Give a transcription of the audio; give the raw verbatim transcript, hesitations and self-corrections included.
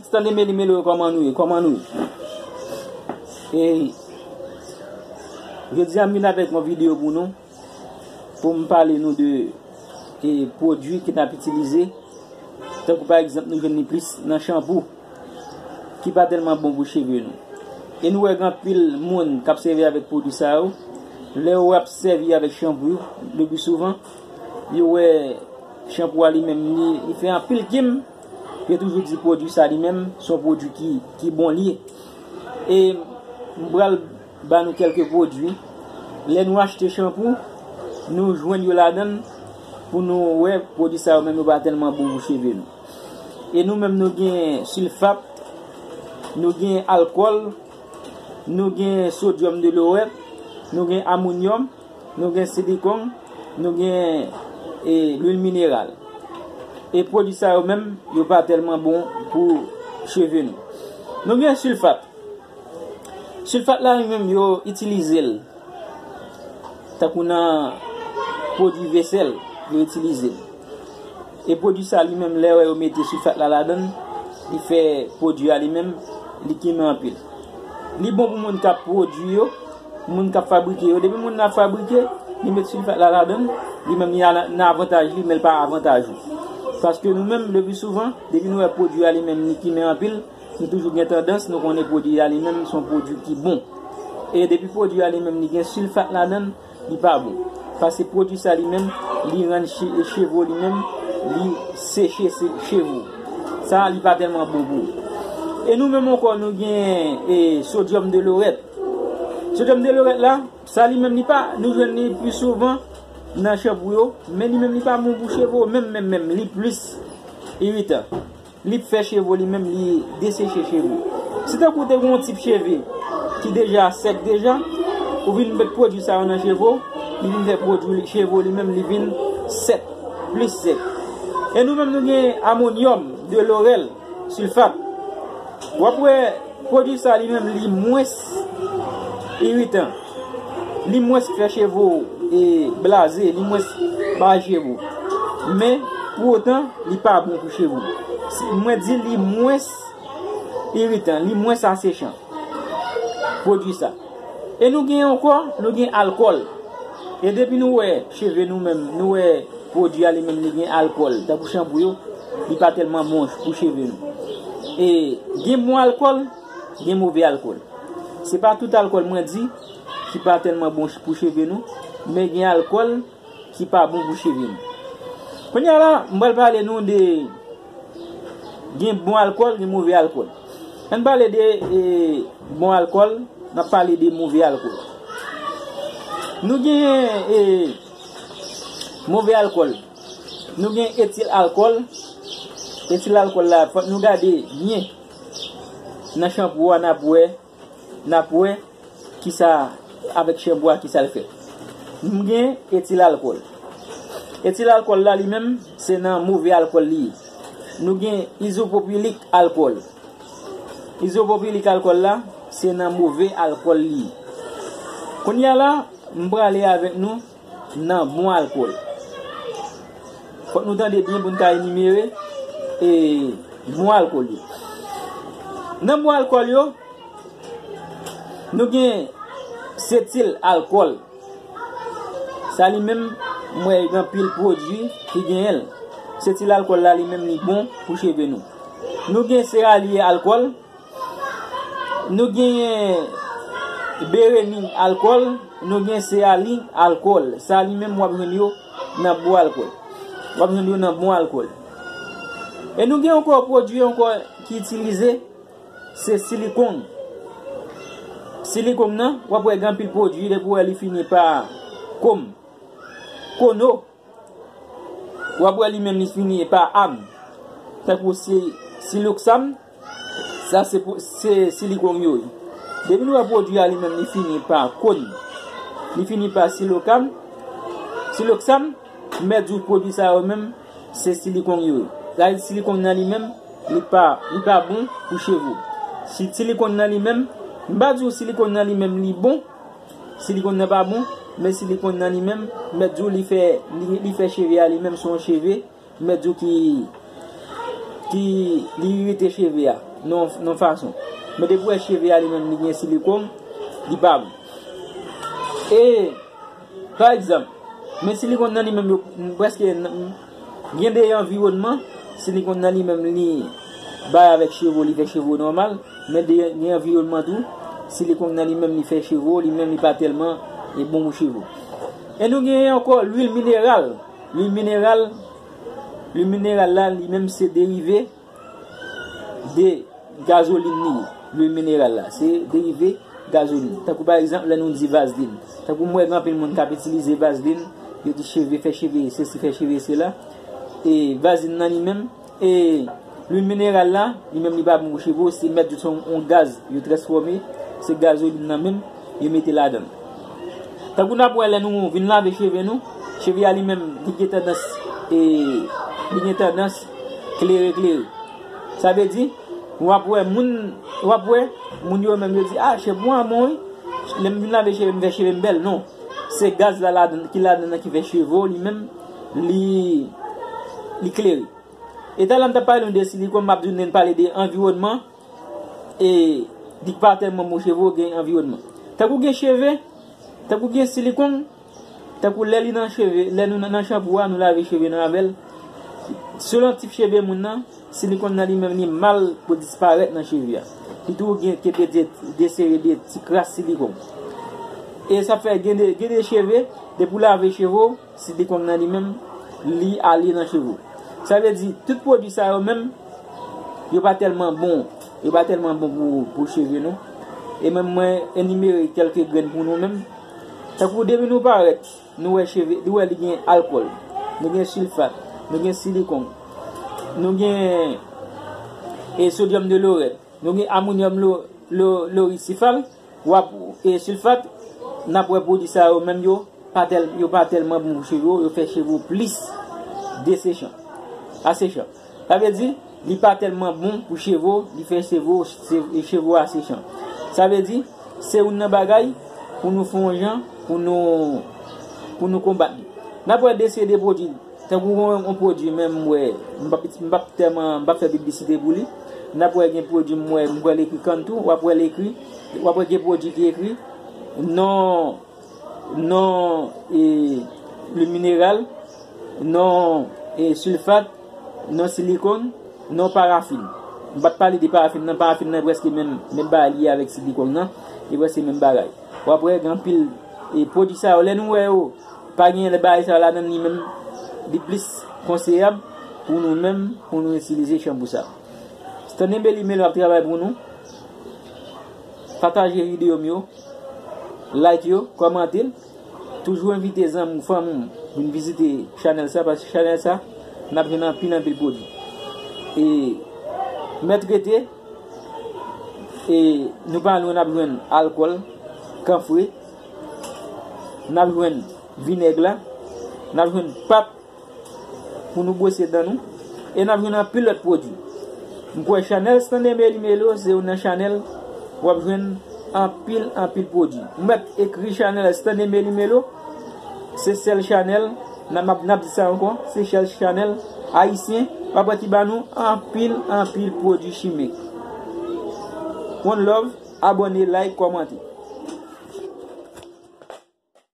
Stanley Meli Melo, kòman nou ye? Kòman nou ye? E jodi a m vin avèk yon videyo pou nou, pou m pale nou de e pwodui ke n ap itilize. Tankou pa egzanp, nou jwenn li plis nan chanpou ki pa tèlman bon pou cheve nou. E nou wè gen anpil moun k ap sèvi avèk pwodui sa yo. Lè yo ap sèvi avèk chanpou yo, le pli souvan, yo wè chanpou a li menm, li, li fè anpil kim. Yo toujou di pwodui sa li menm, se yon pwodui ki, ki bon li ye. E m pral ba nou kèlke pwodui. Lè nou achte chanpou, nou jwenn yo ladan l pou nou wè pwodui sa yo menm yo pa tèlman bon pou cheve nou. E nou menm nou gen silfat, nou gen alkòl, nou gen sodyòm de lorèt, nou gen amonyòm, nou gen silikon, nou gen e, lwil mineral. E pwodui sa yo menm, yo pa tèlman bon pou cheve nou. Nou gen silfat. Silfat la li menm yo itilize l tankou nan pwodui vesèl, yo itilize l. E pwodui sa li menm, lè yo mete silfat la ladan l, li fè pwodui a li menm, li kimen anpil. Li bon pou moun k ap pwodui yo, moun k ap fabrike yo. Depi moun nan ap fabrike, li met silfat la ladan l, li menm li nan avantaj li, men l pa avantaj ou. Paske nou menm, le pli souvan, depi nou wè pwodui a li menm, li kimen anpil, nou toujou gen tandans, nou konnen pwodui a li menm se yon pwodui ki bon. E depi pwodui a li menm li gen silfat ladan l, li pa bon. Paske pwodui sa li menm, li rann che- cheve w li menm, li seche se- cheve w. Sa li pa tèlman bon pou ou. E nou menm ankò, nou gen e, sodyòm de lorèt. Sodyòm de lorèt la, sa li menm li pa, nou jwenn li pli souvan nan chanpou yo, men li menm li pa bon pou cheve w, menm, menm, menm, li plis iritan. Li fè cheve w li menm, li deseche cheve w. Si tankou w te gen yon tip cheve ki deja sèk deja, ou vin met pwodui sa yo nan cheve w, li vin fè pwodui cheve w li menm, li vin sèk, plis sèk. E nou menm nou gen amonyòm, de lorèl, silfat. W ap wè pwodui sa li menm, li mwens iritan. Li mwens fè cheve w e blaze, li mwens bay cheve w. Men, pou otan, li pa bon pou cheve w. Si- Mwen di li mwens iritan, li mwens asechan. Pwodui sa. E nou gen ankò, nou gen alkòl. E depi nou wè cheve nou menm, nou wè pwodui a li menm li gen alkòl, tankou chanpou yo, li pa tèlman bon pou cheve nou. E gen bon alkòl, gen move alkòl. Se pa tout alkòl mwen di ki pa tèlman bon pou cheve nou, men gen alkòl ki pa bon pou cheve nou. Kounye a la, m pral pale nou de gen bon alkòl, gen move alkòl. Ann pale de e, bon alkòl, n ap pale de move alkòl. Nou gen e, move alkòl. Nou gen etil alkòl. Etil alkòl la, fòk nou gade byen nan chanpou a, n ap wè, n ap wè kisa avèk chanpou a, kisa l fè. M gen etil alkòl. Etil alkòl la li menm, se nan move alkòl li ye. Nou gen izopropilik alkòl. Izopropilik alkòl la, se nan move alkòl li ye. Kounye a la, m prale avèk nou nan bon alkòl. Fòk nou tande byen pou n ka enimere e bon alkòl yo. Nan bon alkòl yo, nou gen setil alkòl. Sa li menm, m wè gen anpil pwodui ki genyen l. Setil alkòl la li menm li bon pou cheve nou. Nou gen seralye alkòl. Nou genyen berenin alkòl, nou gen seali alkòl. Sa li menm w ap jwenn yo nan bon alkòl. W ap jwenn yo nan bon alkòl. E nou gen ankò pwodui ankò ki itilize, se silikon. Silikon nan, w ap wè gen anpil pwodui, depi w wè li fini pa kom, kono. W ap wè li menm li fini pa am. Tankou si, siloksam, sa se pou- se silikon yo ye. Depi nou wè pwodui a li menm li fini pa kon, li fini pa silokam, siloksam, m mèt di w pwodui sa yo menm se silikon yo ye. Sa vle di silikon nan li menm li pa, li pa bon pou cheve w. Si silikon nan li menm, m pa di w silikon nan li menm li bon, silikon nan pa bon, men silikon nan li menm, m mèt di w li fè, li, li fè cheve a li menm se yon cheve, m mèt di w ki, ki li irite cheve a. non, non fason. Men depi w wè cheve a li menm li gen silikòn, li pa bon. E, pa egzanp, men silikòn nan li menm yo prèske gen de anviwònman, silikòn nan li menm li bay avèk cheve w, li fè cheve w nòmal, men de, gen anviwònman tou, silikòn nan li menm li fè cheve w, li menm li pa tèlman e bon pou cheve w. E nou genyen ankò lwil mineral. Lwil mineral, lwil mineral la, li menm se derive de gazolin li ye. Lwil mineral la, se derive gazolin. Tankou pa egzanp, lè nou di vazlin. Tankou m wè gen anpil moun k ap itilize vazlin, yo di cheve, fè cheve, sesi, fè cheve, sela. E vazlin nan li menm, e lwil mineral la, li menm li pa bon pou cheve w, se mèt yo se yon, yon gaz yo transfòme, se gazolin nan menm, yo mete ladan l. Tankou n ap wè lè nou vin lave cheve nou, cheve a li menm, li gen tandans, e, li gen tandans klere, klere. Sa vle di, w ap wè moun, w ap wè moun yo menm yo di, "Ah, cheve mwen bon, wi. Lè m vin lave cheve m, fè cheve m bèl." Non. Se gaz la ladan, ki ladan nan ki fè cheve w li menm, li, li klere. E talè m t ap pale nou de silikòn, m ap di nou pale de anviwònman, e li pa tèlman bon cheve w gen anviwònman. Tankou gen cheve, tankou gen silikòn, tankou lè li nan cheve, lè nou nan, nan chanpou a, nou lave cheve nou avè l. Selon tip cheve moun nan, silikòn nan li menm li mal pou disparèt nan cheve a. Li toujou gen kenbe de, de seri de ti kras silikòn. E sa fè gen de, gen de cheve, depi w lave cheve w, silikòn nan li menm, li ale nan cheve w. Sa vle di, tout pwodui sa yo menm, yo pa tèlman bon. Yo pa tèlman bon pou, pou cheve nou. E menm mwen enimere kèlke grenn pou nou menm. Tankou depi nou parèt, nou wè cheve, nou wè li gen alkòl, nou gen silfat, nou gen silikòn, nou gen e sodyòm de lorèt, nou gen amonyòm lo, lo, lorisifal, w ap, e silfat, n ap wè pwodui sa yo menm yo pa tèl, yo pa tèlman bon pou cheve w, yo fè cheve w plis desechan, asechan. Sa vle di, li pa tèlman bon pou cheve w, li fè cheve w, cheve w asechan. Sa vle di, se youn nan bagay pou nou fè yon jan, pou nou, pou nou konbat li. N ap wè de seri de pwodui, tankou yon, yon pwodui menm m wè, m p ap, m p ap tèlman, m p ap fè piblisite pou li. N ap wè gen pwodui m wè, m wè l ekri Cantu, w ap wè l ekri, w ap wè gen pwodui ki ekri non, non, e, lwil mineral, non, e, silfat, non silikòn, non parafin. M pa t pale de parafin nan, parafin nan prèske menm, menm bagay li ye avèk silikòn nan, e prèske menm bagay. W ap wè gen anpil, e, pwodui sa yo, lè nou wè yo, pa gen lè bagay sa yo ladan li menm, li plis konseyab pou nou menm, pou nou itilize chanpou sa. Stanley Meli Melo ap travay pou nou. Pataje videyo m yo, like yo, kòmante l. Toujou envite zanmi w, fanmi w vin vizite chanèl sa, paske chanèl sa, n ap jwenn anpil, anpil pwodui. E mèt rete, e nou pa lwen, n ap jwenn alkòl, kanfre, n ap jwenn vinèg la, n ap jwenn pat, pou nou bwose dan nou, e n ap jwenn anpil lòt pwodui. M kwè chanèl Stanley Meli Melo se youn nan chanèl w ap jwenn anpil, anpil pwodui. Ou mèt ekri chanèl Stanley Meli Melo, se sèl chanèl, n ap, n ap di sa ankò, se sèl chanèl ayisyen, w ap wè ki ba nou anpil, anpil pwodui chimik. One love, abòne, like, kòmante.